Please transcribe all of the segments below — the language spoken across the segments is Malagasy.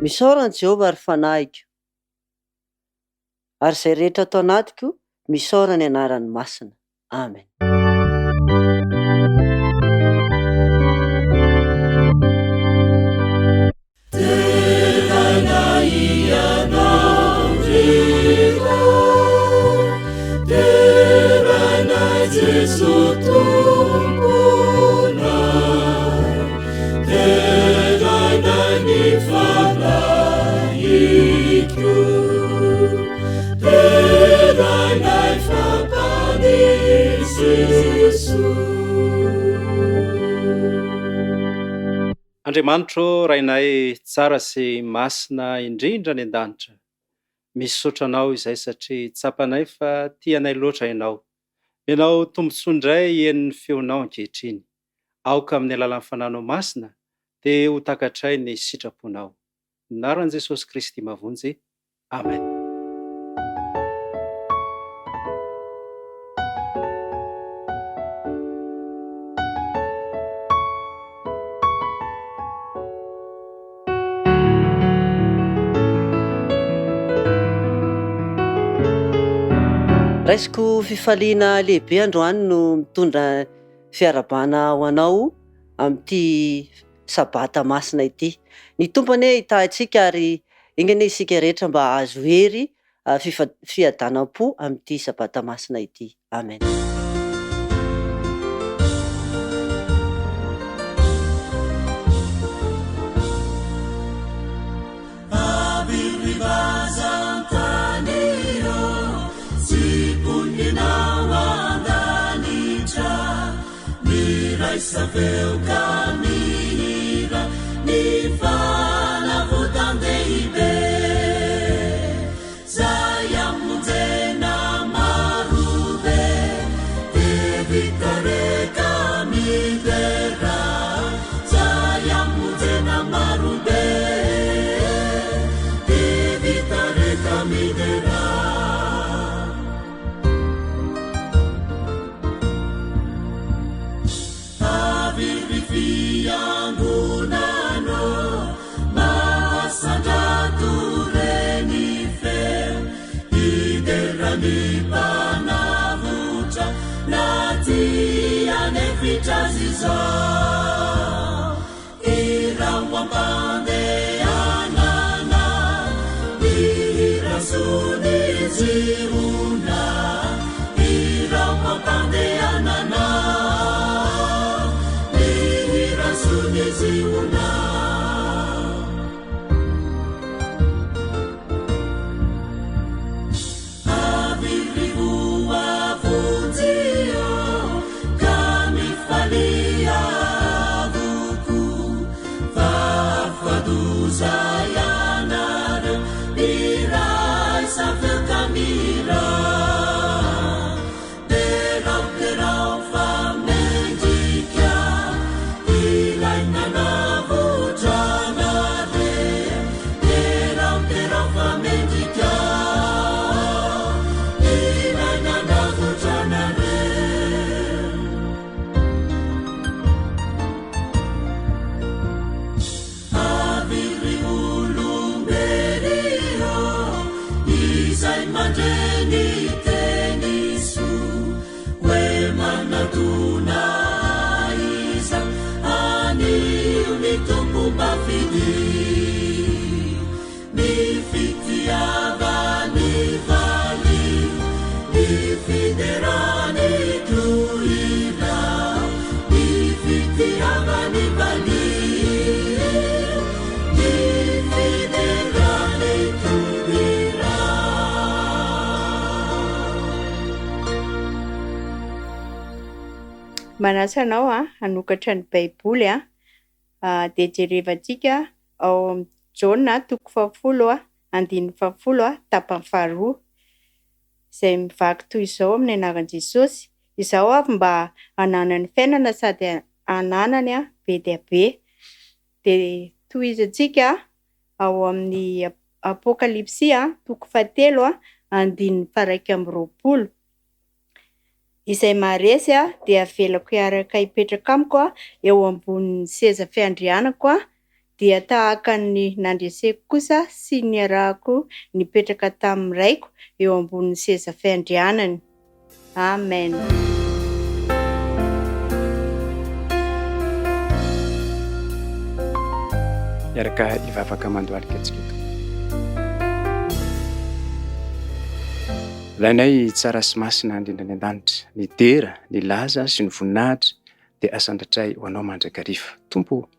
Misaora an'i Jehovah, ry fanahiko, ary izay rehetra ato anatiko, misaora ny anarany masina. Amen. Andriamanitro Rainay tsara sy masina indrindra any an-danitra, misaotra Anao izay satria tsapanay fa tia anay loatra Ianao. Omenao tombontsoa indray hihaino ny feonao ankehitriny. Aoka amin'ny alalan'ny Fananao Masina dia ho takatray ny sitraponao. Anaran'i Jesosy Kristy Mahavonjy. Amen. Raisiko fifaliana lehibe androany no mitondra fiarahabana ho anao amin'ity Sabata masina ity. Ny Tompo anie hitahy antsika ary enga anie isika rehetra mba hahazo hery fiadanam-po amin'ity Sabata masina ity. Amen. Manasa anao hanokatra ny Baiboly dia jerevantsika ao amin'ny Jaona toko fahafolo andininy fahafolo tapany faharoa izay mivaky toy izao amin'ny anaran'i Jesosy, Izaho avy mba hananany fiainana sady hananany be dia be. Dia tohizantsika ao amin'ny Apokalypsy toko fahatelo andininy faha-21. Izay maharesy dia avelako hiaraka hipetraka amiko eo ambonin'ny seza fiandrianako. Dia tahaka ny nandreseko kosa sy niarahako nipetraka tamin'ny Raiko eo ambonin'ny seza fiandrianany. Amen. Hiaraka hivavaka mandohalika antsika eto. Rainay tsara sy masina indrindra any an-danitra, ny dera, ny laza sy ny voninahitra dia asandratray ho anao mandrakariva. Tompo ô,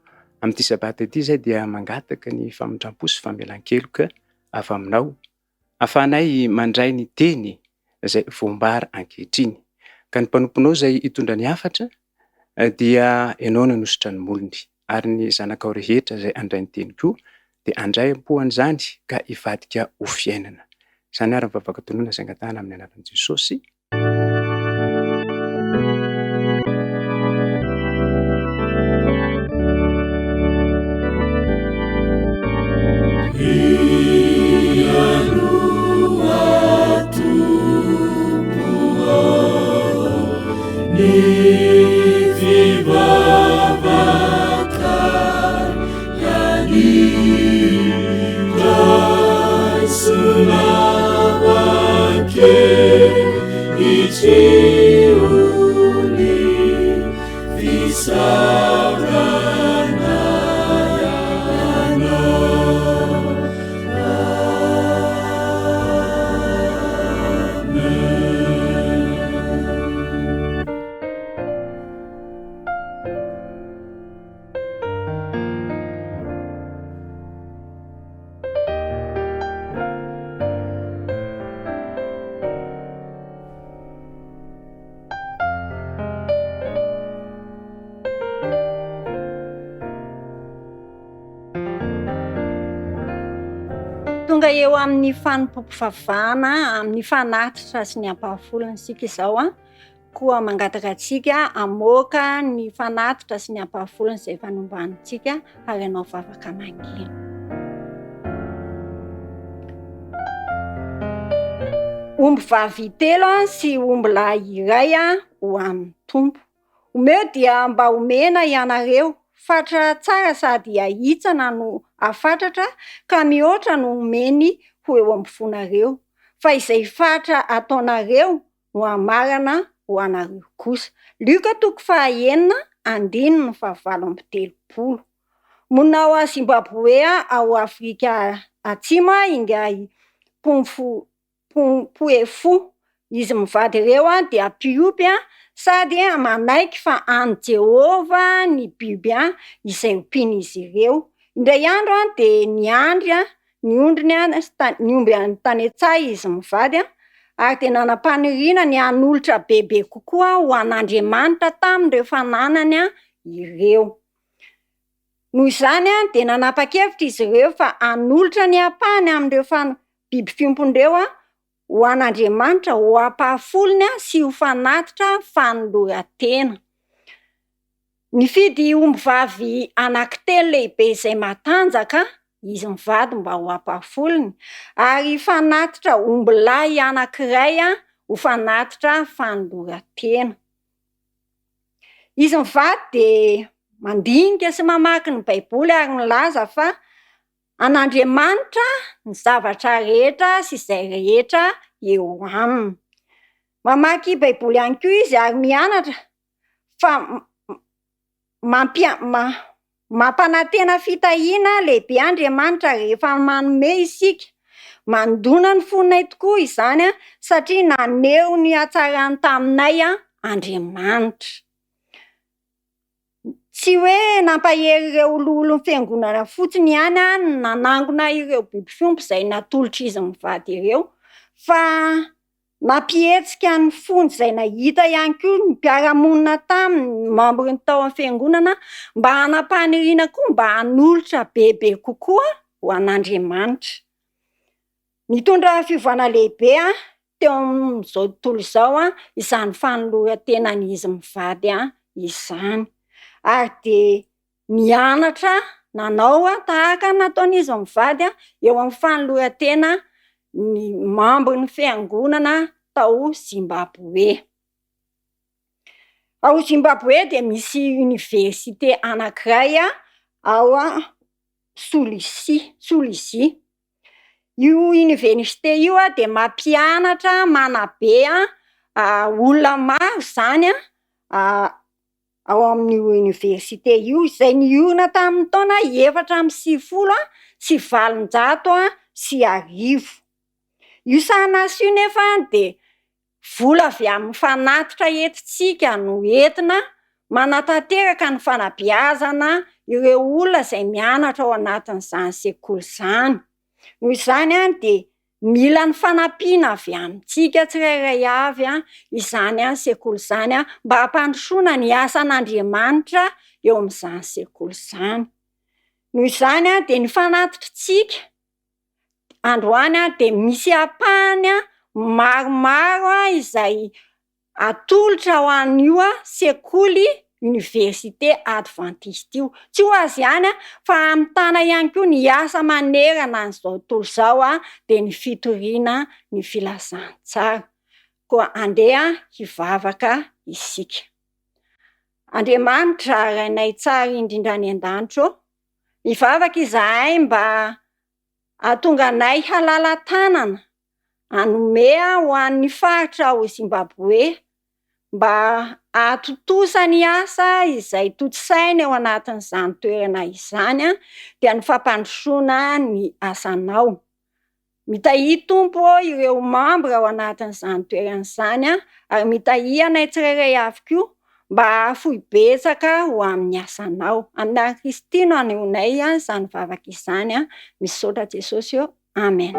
amin'ity sabata ity izahay dia mangataka ny famindram-po sy famelan-keloka avy aminao, ahafahanay mandray ny teny izay voambara ankehitriny. Ka ny mpanomponao izay hitondra ny hafatra dia ianao no hanosotra ny molony, ary ny zanakao rehetra izay handray ny teny koa dia handray am-po an'izany ka hivadika ho fiainana. Izany ary ny vavaka tononina izay angatahana amin'ny anaran'i Jesosy. Tonga eo amin'ny fanompoam-pivavahana amin'ny fanatitra sy ny ampahafolony isika izao an. Koa mangataka antsika hamoaka ny fanatitra sy ny ampahafolony izay efa nombanintsika ary hanao vavaka mangina. Omby vavy telo sy omby lahy iray ho an'ny Tompo. Omeo dia mba homena ianareo, fatra tsara sady ahitsana no afatratra ka mihoatra no homeny ho eo ampovoanareo, fa izay fatra ataonareo no hamarana ho anareo kosa. Lioka toko fahaenina andininy fahavalo amby telopolo. Monina ao Zimbaboe ao Afrika Atsimo ingahy Mpomfo Mpoefo. Izy mivady ireo dia mpiompy sady manaiky fa an'i Jehovah ny biby izay ompian'izy ireo. Indray andro dia niandry ny ondriny ny omby any tany an-tsaha izy mivady ary dia nanam-paniriana ny hanolotra bebe kokoa ho an'Andriamanitra tamin'ireo fananany ireo. Noho izany dia nanapa-kevitra izy ireo fa hanolotra ny ampahany amin'ireo biby fiompiny ireo ho an'Andriamanitra ho ampahafolony sy ho fanatitra fanoloran-tena. Nifidy ombivavy anankitelo lehibe izay matanjaka izy mivady mba ho ampahafolony, ary fanatitra ombilahy anankiray ho fanatitra fanoloran-tena. Izy mivady dia mandinika sy mamaky ny Baiboly ary milaza fa an'Andriamanitra ny zavatra rehetra sy izay rehetra eo aminy. Mamaky Baiboly ihany koa izy ary mianatra fa mampanantena fitahiana lehibe Andriamanitra rehefa manome isika. Mandona ny fonay tokoa izany satria naneho ny hatsarany taminay Andriamanitra. Tsy hoe nampahery ireo loholon'ny fiangonana fotsiny ihany ny nanangona ireo biby fiompy izay natolotr'izy mivady ireo fa Nampihetsika ny fony izay nahita ihany koa ny mpiara-monina taminy, ny mambrin'ny tao amin'ny fiangonana, mba hanam-paniriana koa mba hanolotra bebe kokoa ho an'Andriamanitra. Nitondra fiovana lehibe teo amin'izao tontolo izao izany fanoloran-tenan'izy mivady izany, ary dia Nianatra nanao tahaka ny nataon'izy mivady eo amin'ny fanoloran-tena ny mambrin'ny fiangonana tao Zimbaboe. Ao Zimbaboe dia misy oniversite anankiray ao. Solisi, Solizia. Io oniversite io dia mampianatra, manabe olona maro izany ao amin'io oniversite io, izay niorina tamin'ny taona 1894. Io sahanasa io nefa dia vola avy amin'ny fanatitra entintsika no entina manatanteraka ny fanabeazana ireo olona izay mianatra ao anatin'izany sekoly izany. Noho izany dia mila ny fanampiana avy amintsika tsirairay avy izany sekoly izany mba hampandrosoana ny asan'Andriamanitra eo amin'izany sekoly izany. Noho izany dia ny fanatitritsika androany dia misy ampahany maromaro izay atolotra ho an'io sekoly Université Adventiste io. Tsy ho azy ihany fa hamitana ihany koa ny asa manerana an'izao tontolo izao dia ny fitoriana ny filazantsara. Koa andeha hivavaka isika. Andriamanitra Rainay tsara indrindra any an-danitra ô, mivavaka izahay mba hahatonga anay halala-tanana hanome ho an'ny faritra ao Zimbabwe mba hahatontosa ny asa izay tontosainy ao anatin'izany toerana izany dia ny fampandrosoana ny asanao. Mitahia Tompo ô ireo mambra ao anatin'izany toerana izany ary mitahia anay tsirairay avy koa mba hahafoy betsaka ho amin'ny asanao. Amin'ny anaran'i Kristy no anehoanay izany vavaka izany. Misaotra Jesosy ô. Amen.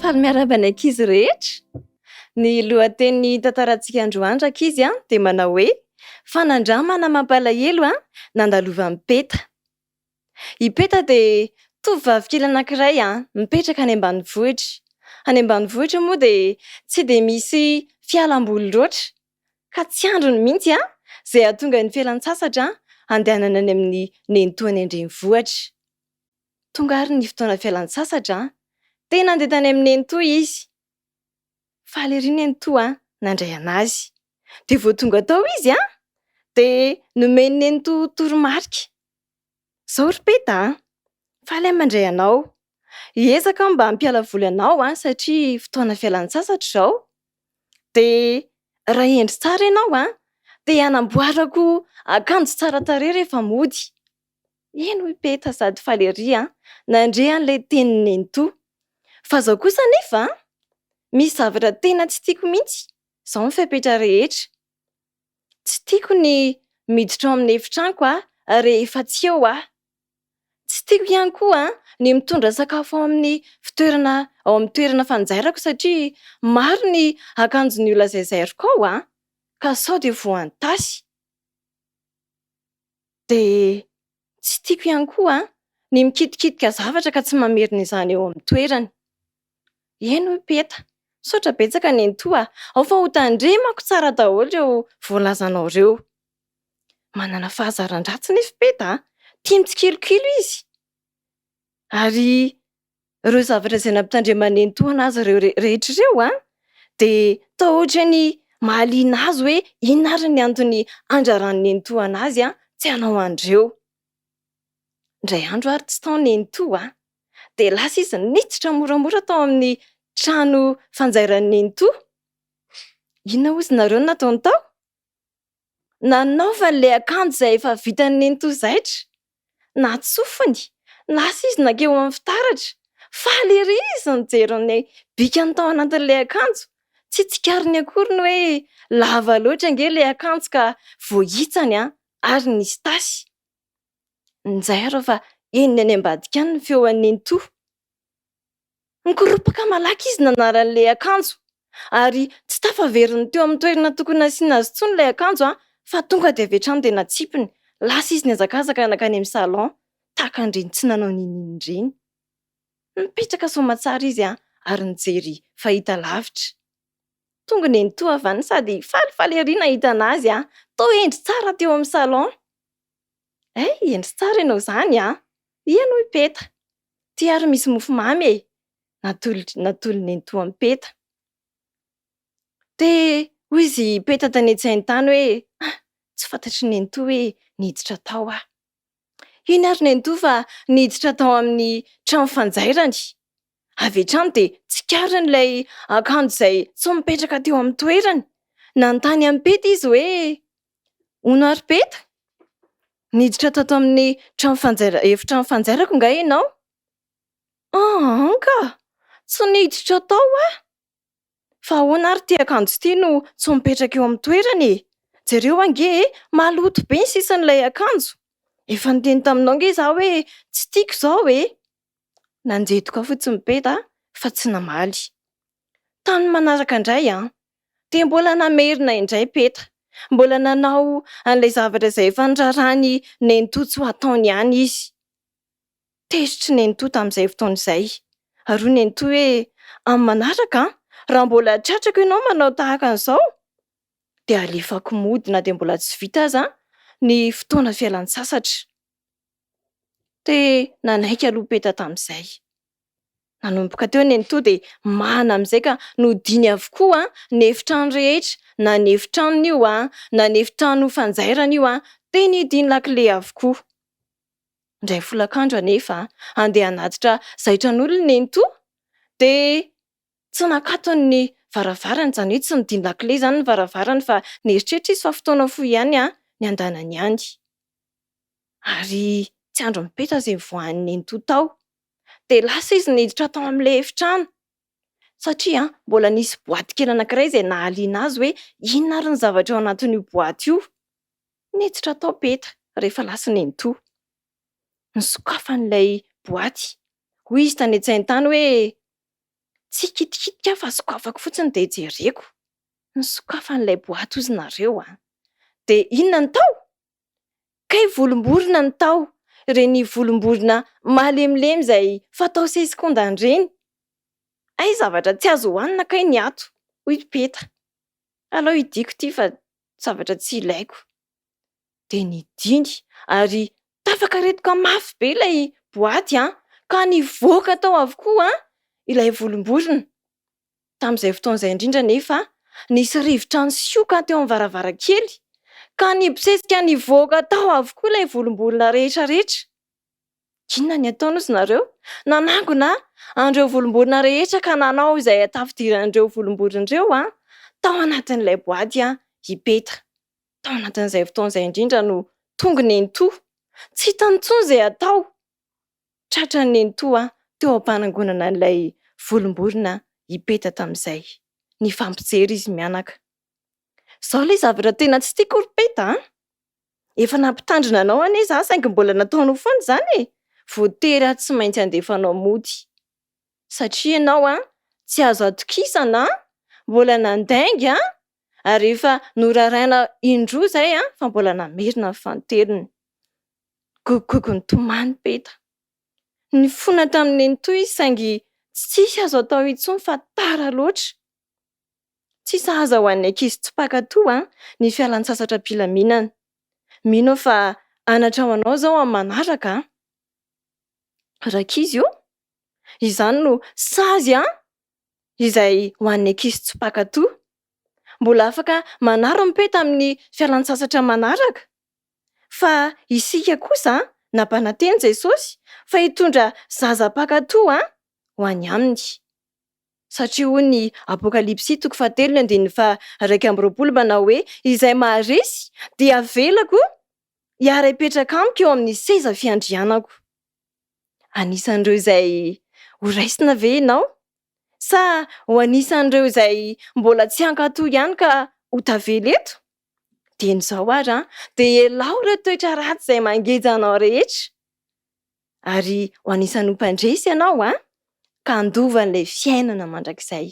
Faly miarahaba ny ankizy rehetra. Ny lohatenin'ny tantarantsika androany rankizy dia manao hoe Fanandramana mampalahelo nandalovan'i Peta. I Peta dia tovovavy kely anankiray mipetraka any ambanivohitra. Any ambanivohitra moa dia tsy dia misy fialamboly loatra ka tsy andriny mihitsy izay hahatonga ny fialan-tsasatra handehanana any amin'ny nenitoany an-drenivohitra. Tonga ary ny fotoana fialan-tsasatra dia nandeha tany amin'ny nenitoa izy. Faly ery nenitoa nandray an'azy. Dia vao tonga tao izy dia nomen'i nenitoa toromarika. Izao ry Peta a! Faly aho mandray anao. Hiezaka aho mba hampiala voly anao satria fotoana fialan-tsasatra izao. Dia raha hendry tsara ianao dia hanamboarako akanjo tsara tarehy rehefa mody. Eny hoy Peta sady faly ery nandre an'ilay tenin'i Nenitoa. Fa izao kosa anefa misy zavatra tena tsy tiako mihitsy, izao ny fepetra rehetra. Tsy tiako ny miditra ao amin'ny efitranoko rehefa tsy eo aho. Tsy tiako ihany koa ny mitondra sakafo ao amin'ny fitoerana ao amin'ny toerana fanjairako satria maro ny akanjon'ny olona izay zairiko ao ka sao dia voan'ny tasy. Dia tsy tiako ihany koa ny mikitikitika zavatra ka tsy mamerina izany eo amin'ny toerany. Eny hoy Peta, misaotra betsaka nenitoa a! Ao fa ho tandremako tsara daholo ireo voalazanao ireo. Manana fahazaran-dratsy nefa Peta a! Tia mitsikilokilo izy. Ary ireo zavatra izay nampitandreman'i nenitoa anazy ireo rehetra ireo an, dia toa ohatran'ny mahaliana azy hoe inona ary ny antony handraran'i nenitoa anazy tsy hanao an'ireo. Indray andro ary tsy tao nenitoa an, dia lasa izy niditra moramora tao amin'ny trano fanjairan'i nenitoa. Inona hozy nareo no nataony tao? Nanaovany ilay akanjo izay efa vitan'i Nenitoa zaitra. Natsofony. Lasa izy nankeo amin'ny fitaratra. Faly ery izy nijery ny bikany tao anatin'ilay akanjo. Tsy tsikariny akory ny hoe lava loatra ange ilay akanjo ka voahitsany ary nisy tasy. Nijairo fa henony any ambadika any ny feo an'i Nenitoa. Nikoropaka malaky izy nanala an'ilay akanjo ary tsy tafaveriny teo amin'ny toerana tokony nasiana azy intsony ilay akanjo fa tonga dia avy hatrany dia natsipiny. Lasa izy nihazakazaka nankany amin'ny salon tahaka an'ireny tsy nanao n'inon'inona ireny. Nipetraka soamatsara izy ary nijery fahitalavitra. Tonga nenitoa avy any sady falifaly ery nahita an'azy toa hendry tsara teo amin'ny salon. Hay, hendry tsara ianao izany an! Eny hoy Peta. Ty ary misy mofomamy e! Natolony nenitoa an'i Peta. Dia hoy izy Peta tany an-tsainy tany hoe, ah! Tsy fantatry nenitoa hoe niditra tao aho. Iny ary nenitoa fa niditra tao amin'ny trano fanjairany. Avy hatrany dia tsikariny ilay akanjo izay tsy mipetraka teo amin'ny toerany. Nanontany an'i Peta izy hoe, Hono ary Peta? Niditra tato amin'ny trano fanjaira, efitrano fanjairako angaha ianao? Aa ka! Tsy niditra tao aho. Fa ahoana ary ity akanjo ity no tsy mipetraka eo amin'ny toerany e? Jereo ange e, maloto be ny sisin'ilay akanjo. Efa niteny taminao ange izaho hoe tsy tiako izao e! Nanjetoka fotsiny Peta fa tsy namaly. Tamin'ny manaraka indray an! Dia mbola namerina indray Peta. Mbola nanao an'ilay zavatra izay efa niraràn'i Nenitoa tsy ho ataony ihany izy. Tezitr'i Nenitoa tamin'izay fotoana izay. Ary hoy Nenitoa hoe, Amin'ny manaraka an, raha mbola tratrako ianao manao tahaka an'izao, dia alefako mody na dia mbola tsy vita aza ny fotoana fialan-tsasatra. Dia nanaiky aloha Peta tamin'izay. Nanomboka teo Nenitoa dia mahana amin'izay ka nodiany avokoa ny efitrano rehetra, na ny efitranony io na ny efitrano fanjairana io dia nidiany lakile avokoa. Indray folakandro anefa handeha hanatitra zaitran'olona Nenitoa dia tsy nakatony ny varavarany, izany hoe tsy nidiany lakile izany ny varavarany fa nieritreritra izy fa fotoana fohy ihany ny handanany any. Ary tsy andro mipeta izay nivoahan'i Nenitoa tao. Dia lasa izy niditra tao amin'ilay efitrano satria mbola nisy boaty kely anankiray izay nahaliana azy hoe inona ary ny zavatra ao anatin'io boaty io. Niditra tao Peta rehefa lasa Nenitoa. Nisokafany ilay boaty. Hoy izy tany an-tsainy tany hoe. Tsy hikitikitika aho fa sokafako fotsiny dia jereko. Nosokafan'ilay boaty hozy nareo a! Dia inona no tao? Kay volom-borona no tao, ireny volom-borona malemilemy izay fatao sesikondana ireny. Hay zavatra tsy azo hohanina kay ny ato, hoy i Peta. Alao hidiako ity fa zavatra tsy ilaiko. Dia nidiny ary tafakaretoka mafy be ilay boaty an, ka nivoaka tao avokoa ilay volom-borona. Tamin'izay fotoana izay indrindra anefa, nisy rivotra nisioka teo amin'ny varavarankely, ka nibosesika nivoaka tao avokoa ilay volom-borona rehetra rehetra. Inona ny ataony hozy nareo? Nanangona an'ireo volom-borona rehetra ka nanao izay hatafidiran'ireo volom-borona ireo tao anatin'ilay boaty i Peta. Tao anatin'izay fotoana izay indrindra no tonga Nenitoa. Tsy hitany intsony izay hatao. Tratran'i Nenitoa teo am-panangonana an'ilay volom-borona i Peta tamin'izay. Nifampijery izy mianaka. Izao ilay zavatra tena tsy tiako ry Peta a! Efa nampitandrina anao anie izaho saingy mbola nataonao foana izany e! Voatery aho tsy maintsy handefa anao mody. Satria ianao an, tsy azo atokisana an, mbola nandainga an, ary efa noraraina indroa izay an, fa mbola namerina ny fanintelony. Gogogogo nitomany Peta. Nifona tamin'i Nenitoa izy saingy tsisy azo atao intsony fa tara loatra. Tsy sahaza ho an'ny ankizy tsy mpankatò ny fialan-tsasatra am-pilaminana. Mino aho fa anatra ho anao izao amin'ny manaraka an! Rankizy ô! Izany no sazy an! Izay ho an'ny ankizy tsy mpankatò. Mbola afaka manara-peta amin'ny fialan-tsasatra manaraka. Fa isika kosa nampanantena Jesosy fa hitondra zaza mpankatò ho any aminy. Satria hoy ny Apokalypsy toko fahatelo ny andininy faha-21 manao hoe, Izay maharesy dia havelako hiara-hipetraka amiko eo amin'ny seza fiandrianako. Anisan'ireo izay horaisina ve ianao? Sa ho anisan'ireo izay mbola tsy hankatò ihany ka ho tavela eto? Dieny izao ary an, dia ialao ireo toetra ratsy izay mangeja anao rehetra. Ary ho anisan'ny ho mpandresy ianao an, ka handova an'ilay fiainana mandrakizay.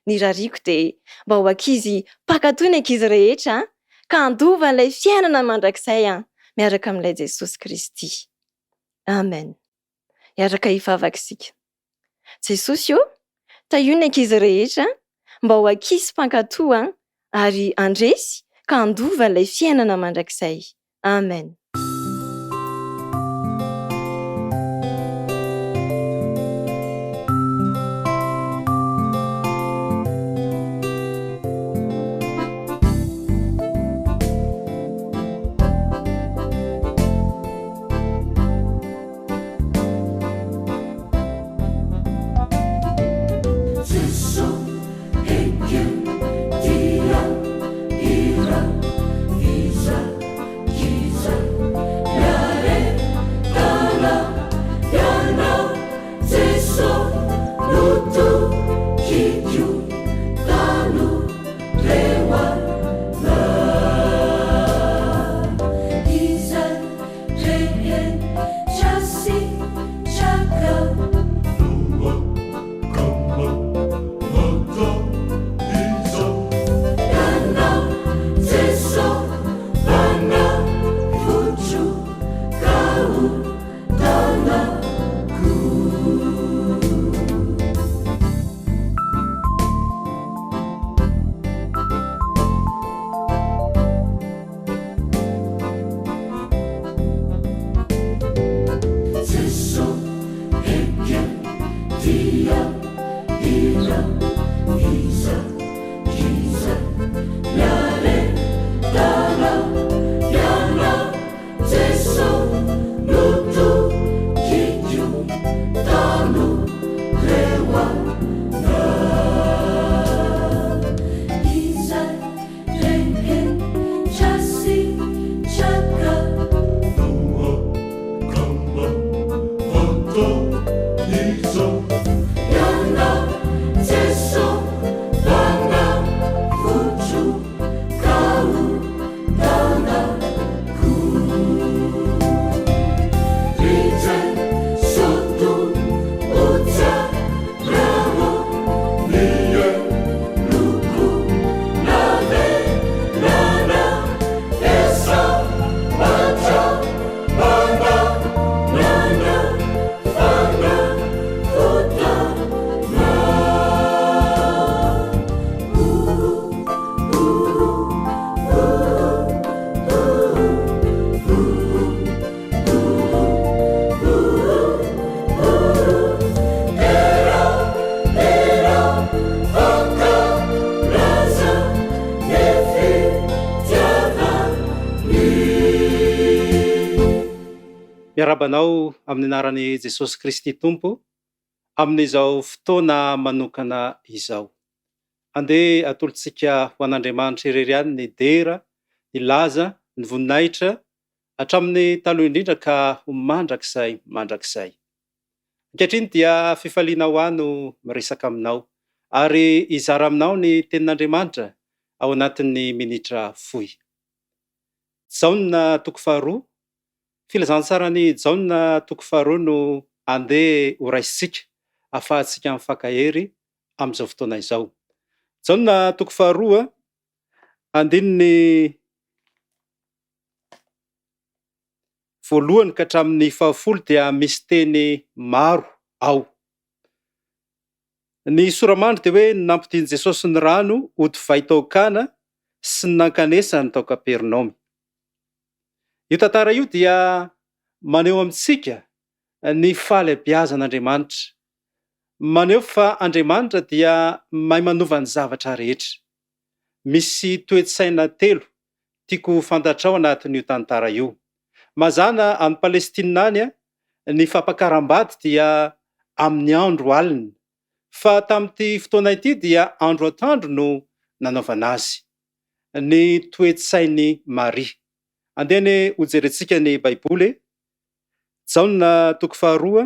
Ny irariako dia mba ho ankizy mpankatò ny ankizy rehetra an, ka handova an'ilay fiainana mandrakizay an, miaraka amin'ilay Jesosy Kristy. Amen. Hiaraka hivavaka isika. Jesosy ô, tahio ny ankizy rehetra mba ho ankizy mpankatò an, ary handresy ka handova an'ilay fiainana mandrakizay. Amen. Miarahaba anao amin'ny anaran'i Jesosy Kristy Tompo amin'izao fotoana manokana izao. Andeha atolotsika ho an'Andriamanitra irery ihany ny dera, ny laza, ny voninahitra hatramin'ny taloha indrindra ka ho mandrakizay mandrakizay. Ankehitriny dia fifaliana ho ahy no miresaka aminao ary hizara aminao ny tenin'Andriamanitra ao anatin'ny minitra fohy. Jaona toko faharoa, Filazantsaran'i Jaona toko faharoa no andeha horaisintsika ahafahantsika mifankahery amin'izao fotoana izao. Jaona toko faharoa, andininy voalohany ka hatramin'ny fahafolo dia misy teny maro ao. Ny sora-mandry dia hoe ny nampodian'i Jesosy ny rano ho divay tao Kana sy ny nankanesany tao Kapernaomy. Io tantara io dia maneho amintsika ny fahalehibiazan'Andriamanitra. Maneho fa Andriamanitra dia mahay manova ny zavatra rehetra. Misy toe-tsaina telo tiako ho fantatrao anatin'io tantara io. Mazàna any Palestina any ny fampakaram-bady dia amin'ny andro alina, fa tamin'ity fotoana ity dia andro atoandro no nanaovana azy. Ny toe-tsain'i Maria. Andeha anie hojerentsika ny Baiboly e! Jaona toko faharoa,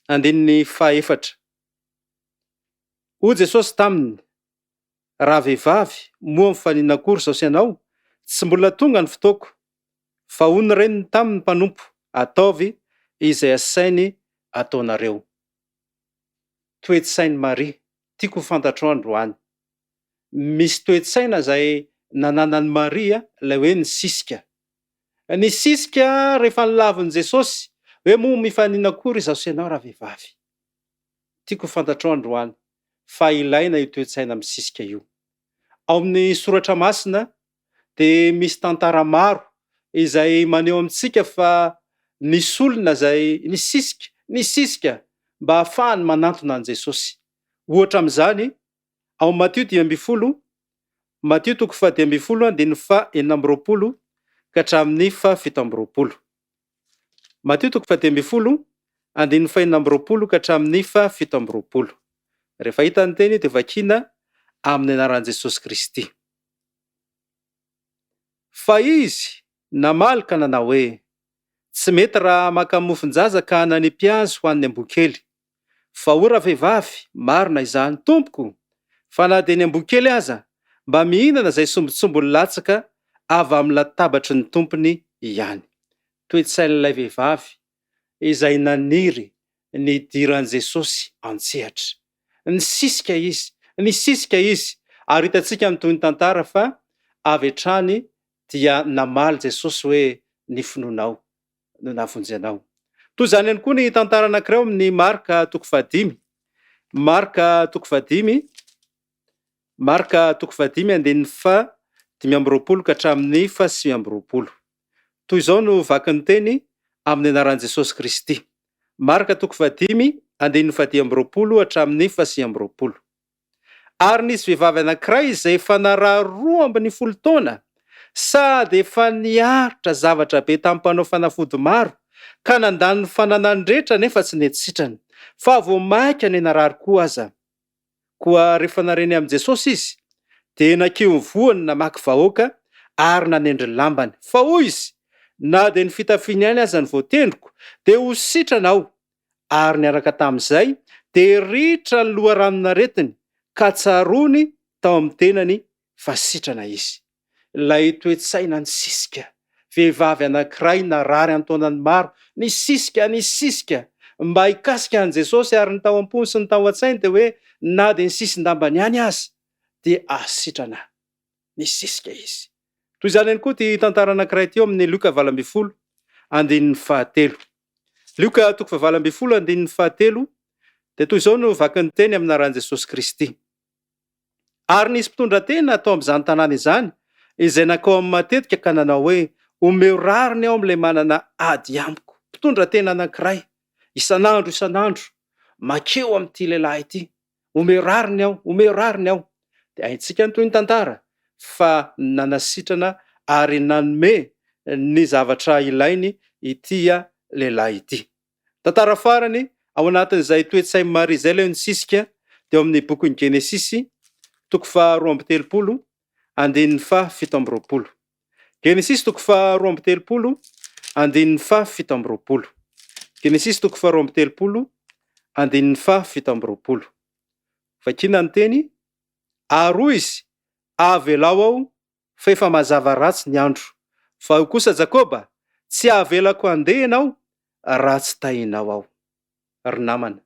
andininy fahaefatra. Hoy Jesosy taminy, Ravehivavy, moa mifanina akory izao sy ianao? Tsy mbola tonga ny fotoako. Fa hoy ny reniny taminy, Mpanompo, ataovy izay asainy ataonareo. Toe-tsain'i Maria, tiako ho fantatrao androany. Misy toe-tsaina izay nananan'i Maria, ilay hoe nisisika. Nisisika rehefa nolavin'i Jesosy, hoe moa mifanina akory izaho sy ianao ravehivavy? Tiako ho fantatrao androany fa ilaina io toe-tsaina misisika io. Ao amin'ny Soratra Masina dia misy tantara maro izay maneho amintsika fa nisy olona izay nisisika, nisisika mba hahafahany manantona an'i Jesosy. Ohatra amin'izany, ao amin'ny Matio 15, Matio toko faha 15 andininy faha 26 ka hatramin'ny faha 27. Matio toko faha 15, andininy faha 26 ka hatramin'ny faha 27. Rehefa hita ny teny dia vakiana amin'ny anaran'i Jesosy Kristy. Fa izy namaly ka nanao hoe, Tsy mety raha maka mofon-jaza ka nanipy azy ho an'ny amboa kely. Fa hoy ravehivavy, Marina izany, tompoko, fa na dia ny amboa kely aza mba mihinana izay sombintsombiny latsaka avy amin'ny latabatry ny tompony ihany. Toe-tsain'ilay vehivavy izay naniry ny hidiran'i Jesosy an-tsehatra. Nisisika izy, nisisika izy, ary hitantsika amin'ny tohin'ny tantara fa avy hatrany dia namaly Jesosy hoe, Ny finoanao no nahavonjy anao. Toy izany ihany koa ny tantara anankiray ao amin'ny Marka toko fahadimy. Marka toko fahadimy, Marka toko fahadimy andininy faha 25 ka hatramin'ny faha 29. Toy izao no vakin'ny teny amin'ny anaran'i Jesosy Kristy. Marka toko fahadimy andininy faha 25 hatramin'ny faha 29. Ary nisy vehivavy anankiray izay efa narary 12 taona, sady efa niaritra zavatra be tamin'ny mpanao fanafody maro, ka nandany ny fananany rehetra nefa tsy nety sitrana, fa vao mainka niha-narary koa aza. Koa rehefa nare ny amin'i Jesosy izy, dia nankeo ivohony namaky vahoaka ary nanendry ny lambany. Fa hoy izy, Na dia ny fitafiany ihany aza no voatendriko, dia ho sitrana aho. Ary niaraka tamin'izay dia ritra ny loharanon'aretiny ka tsaroany tao amin'ny tenany fa sitrana izy. Ilay toe-tsaina nisisika, vehivavy anankiray narary an-taonany maro, nisisika, nisisika mba hikasika an'i Jesosy ary ny tao am-pony sy ny tao an-tsainy dia hoe na dia ny sisin-dambany ihany aza dia hahasitrana. Nisisika izy. Toy izany ihany koa ity tantara anankiray ity ao amin'ny Lioka 18 andininy fahatelo. Lioka toko faha-18 andininy fahatelo dia toy izao no vakin'ny teny amin'ny anaran'i Jesosy Kristy. Ary nisy mpitondratena tao amin'izany tanàna izany izay nankao aminy matetika ka nanao hoe, Omeo rariny aho amin'ilay manana ady amiko. Mpitondratena anankiray, isan'andro isan'andro, mankeo amin'ity lehilahy ity, Omeo rariny aho, omeo rariny aho. Dia haintsika ny tohin'ny tantara fa nanasitrana ary nanome ny zavatra ilainy ity lehilahy ity. Tantara farany ao anatin'izay toe-tsain'i Maria izay ilay nisisika teo amin'ny bokin'ny Genesisy toko faha 32 andininy faha 27. Genesisy toko faha 32 andininy faha 27. Genesisy toko faha 32 andininy faha 27. Vakiana ny teny, Ary hoy izy, Avelao aho fa efa mazava ratsy ny andro. Fa hoy kosa Jakoba, Tsy havelako handeha ianao raha tsy tahinao aho. Ry namana,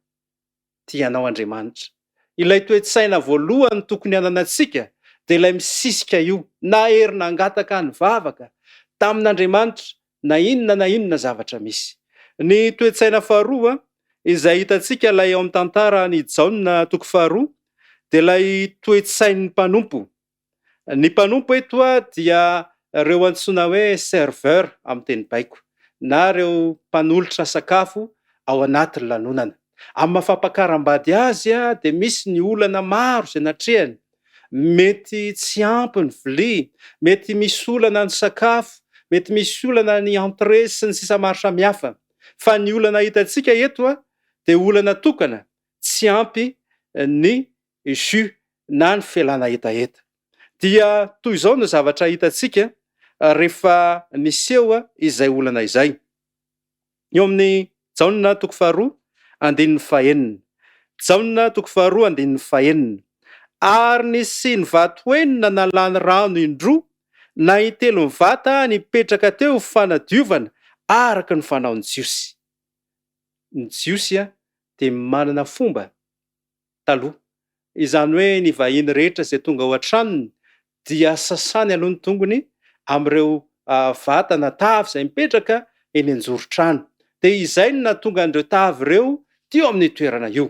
tia anao Andriamanitra. Ilay toe-tsaina voalohany tokony hananantsika dia ilay misisika io, nahery nangataka nivavaka tamin'Andriamanitra na inona na inona zavatra misy. Ny toe-tsaina faharoa izay hitantsika ilay ao amin'ny tantara an'i Jaona toko faharoa dia ilay toe-tsain'ny mpanompo. Ny mpanompo eto dia ireo antsoina hoe serveur amin'ny teny baiko na ireo mpanolotra sakafo ao anatin'ny lanonana. Amin'ny maha fampakaram-bady azy dia misy ny olana maro izay natrehany. Mety tsy ampy ny vilia, mety misy olana ny sakafo, mety misy olana ny entrée sy ny sisa maro samihafa. Fa ny olana hitantsika eto dia olana tokana, tsy ampy ny jus na ny felana hetaheta. Dia toy izao no zavatra hitantsika rehefa niseho izay olana izay. Eo amin'ny Jaona toko faharoa andininy fahenina. Jaona toko faharoa andininy fahenina. Ary nisy siny vato enina nalany rano indroa na intelo ny vata nipetraka teo ho fanadiovana araka ny fanaon'ny Jiosy. Ny Jiosy dia manana fomba taloha. Izany hoe ny vahiny rehetra izay tonga ao an-tranony dia sasany aloha ny tongony amin'ireo vata na tavy izay mipetraka eny an-joron-trano. Dia izay no nahatonga an'ireo tavy ireo teo amin'io toerana io.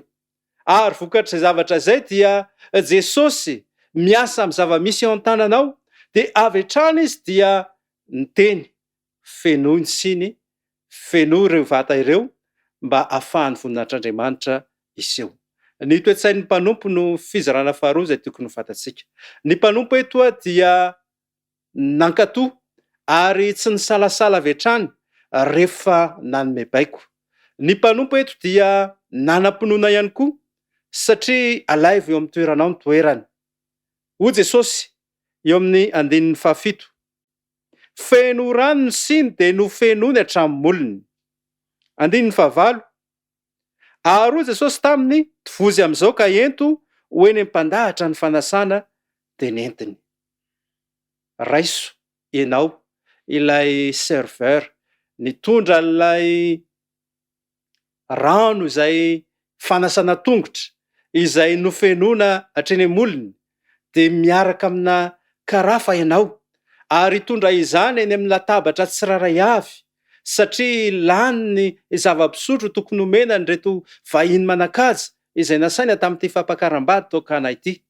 Ary vokatr'izay zavatra izay dia Jesosy miasa amin'ny zava-misy eo an-tananao dia avy hatrany Izy dia niteny Fenoy ny siny, fenoy ireo vata ireo mba ahafahan'ny voninahitr'Andriamanitra hiseho. Ny toe-tsain'ny mpanompo no fizarana faharoa izay tokony ho fantatsika. Ny mpanompo eto dia nankatò ary tsy nisalasala avy hatrany rehefa nanome baiko. Ny mpanompo eto dia nanam-pinoana ihany koa satria alaivo eo amin'ny toeranao ny toerany. Hoy Jesosy eo amin'ny andininy fahafito, Feno rano ny siny dia nofenoiny hatramin'ny molony. Andininy fahavalo, Ary hoy Jesosy taminy, Tovozy amin'izao ka ento ho eny am-pandahatra ny fanasana, dia nentiny. Raiso ianao ilay serveur nitondra an'ilay rano izay fanasana tongotra izay nofenoina hatreny am-molony dia miaraka amina karafa ianao ary hitondra izany eny amin'ny latabatra tsirairay avy satria lany ny zava-pisotro tokony homena an'ireto vahiny manan-kaja izay nasaina tamin'ity fampakaram-bady tao Kana ity.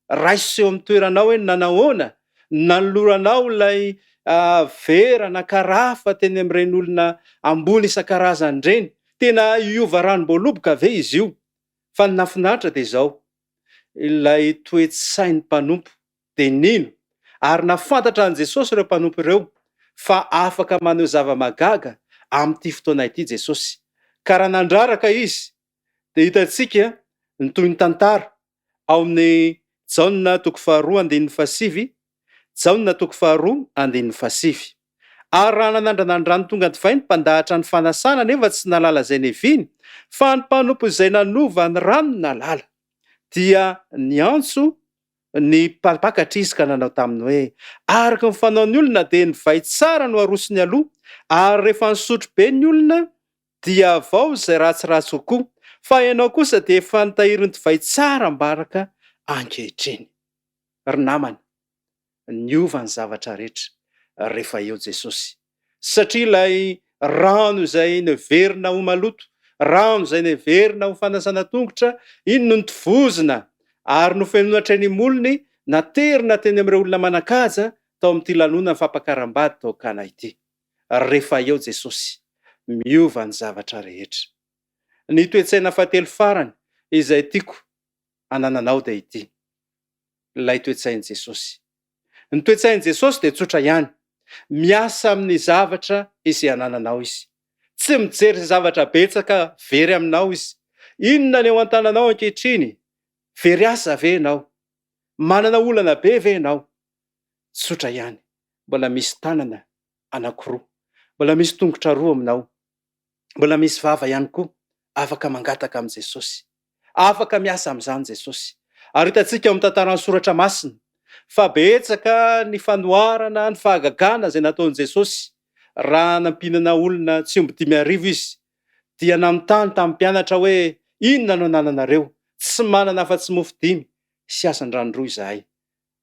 Raiso eo amin'ny toeranao hoe nanahoana no nanoloranao ilay vera na karafa teny amin'ireny olona ambony isan-karazany ireny. Tena hiova ranom-boaloboka ve izy io? Fa ny nahafinaritra dia izao, ilay toe-tsain'ny mpanompo dia nino ary nahafantatra an'i Jesosy ireo mpanompo ireo fa afaka maneho zava-mahagaga amin'ity fotoana ity Jesosy. Ka raha nandraraka izy dia hitantsika ny tohin'ny tantara ao amin'ny Jaona toko faharoa andininy fahasivy, Jaona toko faharoa andininy fahasivy. Ary raha nanandrana ny rano tonga divay ny mpandahatra ny fanasana nefa tsy nahalala izay niaviany, fa ny mpanompo izay nanova ny rano no nahalala, dia niantso ny mpampakatra izy ka nanao taminy hoe, Araka ny fanaon'ny olona dia ny vay tsara no arosony aloha, ary rehefa nisotro be ny olona dia vao izay ratsiratsy kokoa, fa ianao kosa dia efa nitahiry ny divay tsara ambaraka ankehitriny. Ry namana, niova ny zavatra rehetra rehefa eo Jesosy, satria ilay rano izay neverina ho maloto, rano izay neverina ho fanasana tongotra, iny no notovozina ary nofenoina hatreny imolony, naterina teny amin'ireo olona manan-kaja tao amin'ity lanonan'ny fampakaram-bady tao Kana ity. Rehefa eo Jesosy, miova ny zavatra rehetra. Ny toe-tsaina fahatelo farany izay tiako anananao dia ity, ilay toe-tsain'i Jesosy. Ny toe-tsain'i Jesosy dia tsotra ihany. Miasa amin'ny zavatra izay anananao Izy. Tsy mijery izay zavatra betsaka very aminao Izy. Inona ny eo an-tananao ankehitriny? Very asa ve ianao? Manana olana be ve ianao? Tsotra ihany, mbola misy tanana anankiroa, mbola misy tongotra roa aminao, mbola misy vava ihany koa afaka mangataka amin'i Jesosy. Afaka miasa amin'izany Jesosy. Ary hitantsika ao amin'ny tantaran'ny Soratra Masina fa betsaka ny fanoharana, ny fahagagana izay nataon'i Jesosy raha nampinana olona tsy omby 5000 Izy, dia nanontany tamin'ny mpianatra hoe, Inona no anananareo? Tsy manana afa-tsy mofo dimy sy hazandrano roa izahay.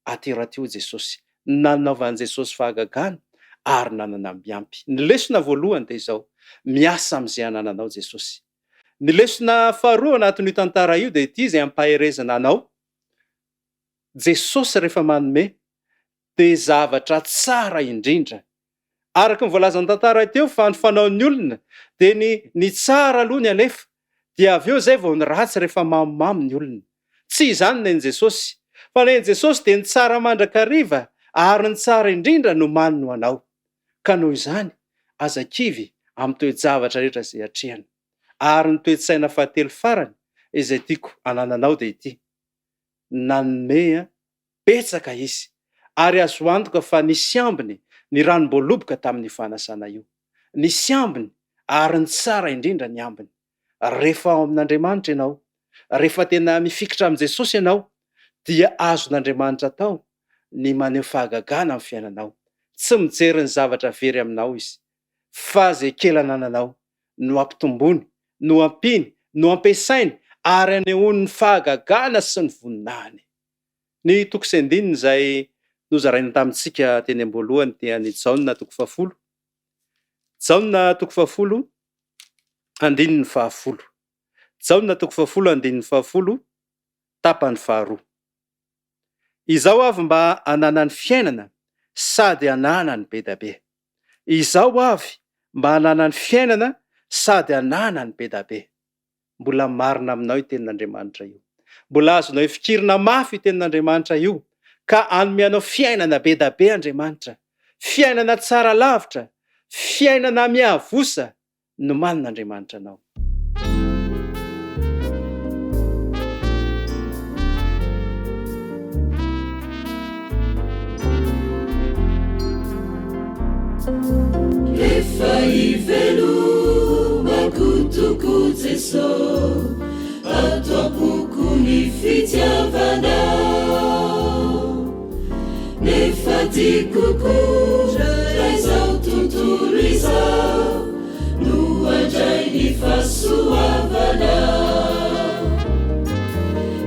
Atero aty hoy Jesosy. Nanaovan'i Jesosy fahagagana ary nanana miampy. Ny lesona voalohany dia izao, miasa amin'izay anananao Jesosy. Ny lesona faharoa anatin'io tantara io dia ity izay ampaherezana anao, Jesosy rehefa manome dia zavatra tsara indrindra. Araka ny voalazan'ny tantara teo fa ny fanaon'ny olona dia ny ny tsara aloha ny alefa dia avy eo izay vao ny ratsy rehefa mamomamo ny olona. Tsy izany nen'i Jesosy. Fa nen'i Jesosy dia ny tsara mandrakariva ary ny tsara indrindra no maniny ho anao. Ka noho izany, aza kivy amin'ny toe-javatra rehetra izay atrehana. Ary ny toe-tsaina fahatelo farany izay tiako anananao dia ity, nanome Betsaka izy, ary azo antoka fa nisy ambiny ny ranom-boaloboka tamin'io fanasana io. Nisy ambiny, ary ny tsara indrindra ny ambiny. Rehefa ao amin'Andriamanitra ianao, rehefa tena mifikitra amin'i Jesosy ianao, dia azon'Andriamanitra atao ny maneho fahagagana amin'ny fiainanao. Tsy mijery ny zavatra very aminao Izy, fa izay kely anananao no ampitomboiny, no ampiany, no ampiasainy, ary anehoany ny fahagagana sy ny voninahiny. Ny toko sy andininy izay nozaraina tamintsika teny am-boalohany dia ny Jaona toko fahafolo, Jaona toko fahafolo andininy fahafolo, Jaona toko fahafolo andininy fahafolo tapany faharoa. Izao avy mba hananany fiainana sady hananany be da be. Izao avy mba hananany fiainana sady hananany be da be. Mbola marina aminao io tenin'Andriamanitra io. Mbola azonao ifikirina mafy io tenin'Andriamanitra io, ka hanome anao fiainana be da be Andriamanitra. Fiainana tsara lavitra, fiainana miavosa nomanin'Andriamanitra anao. Efa ivelomako toko Jeso ato am-poko ny fitiavanao Nefa tiako koa raha izao tontolo izao no handray ny fahasoavanao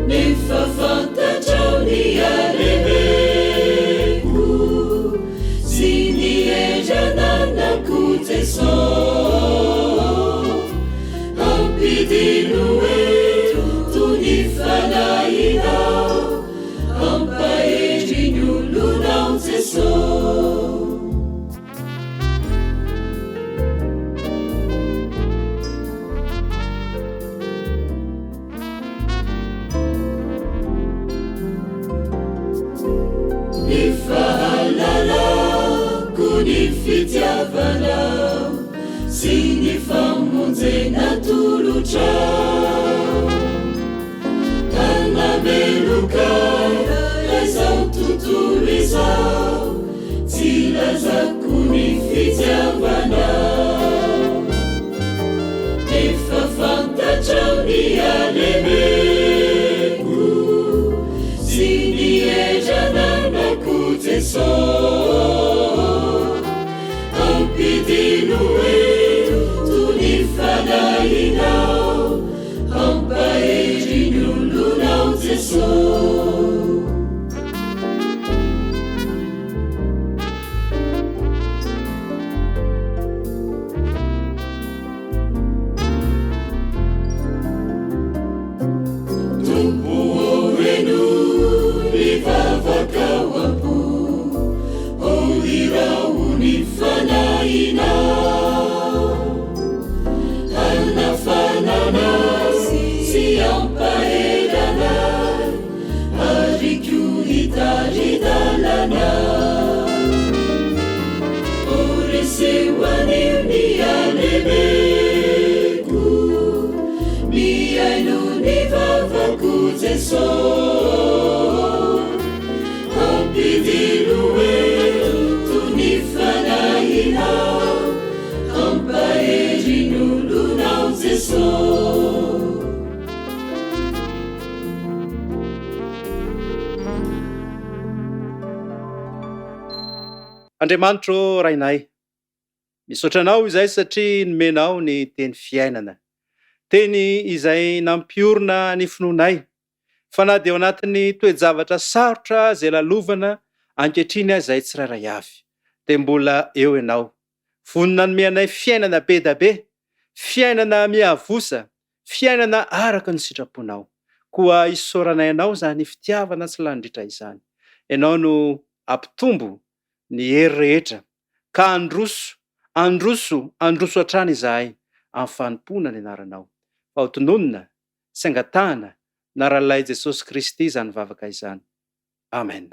Nefa fantatrao ny halemeko sy ny hery ananako Jeso Ampidino eto ny fanahinao Hampahery ny olonao Jeso. Ny fahalalako ny fitiavanao sy ny famonjena atolotrao. Hanameloka ahy izao tontolo izao, tsy lazako ny fitiavanao. Efa fantatrao ny halemeko sy ny hery ananako Jeso. Ampidino eto ny fanahinao. Hampahery ny olonao Jeso. Jeso. Andriamanitro ô Rainay, misaotra Anao izahay satria nomenao ny Teny fiainana. Teny izay nampiorina ny finoanay fa na dia ao anatin'ny toe-javatra sarotra izay lalovana ankehitriny aza izahay tsirairay avy, dia mbola eo Ianao, vonona hanome anay fiainana be da be, fiainana miavosa, fiainana araka ny sitraponao. Koa isaoranay Anao izany fitiavana tsy lany ritra izany. Ianao no hampitombo ny hery rehetra, ka handroso, handroso, handroso hatrany izahay amin'ny fanompoana ny Anaranao. Fa ho tononina sy angatahana anaran'ilay Jesosy Kristy izany vavaka izany. Amen.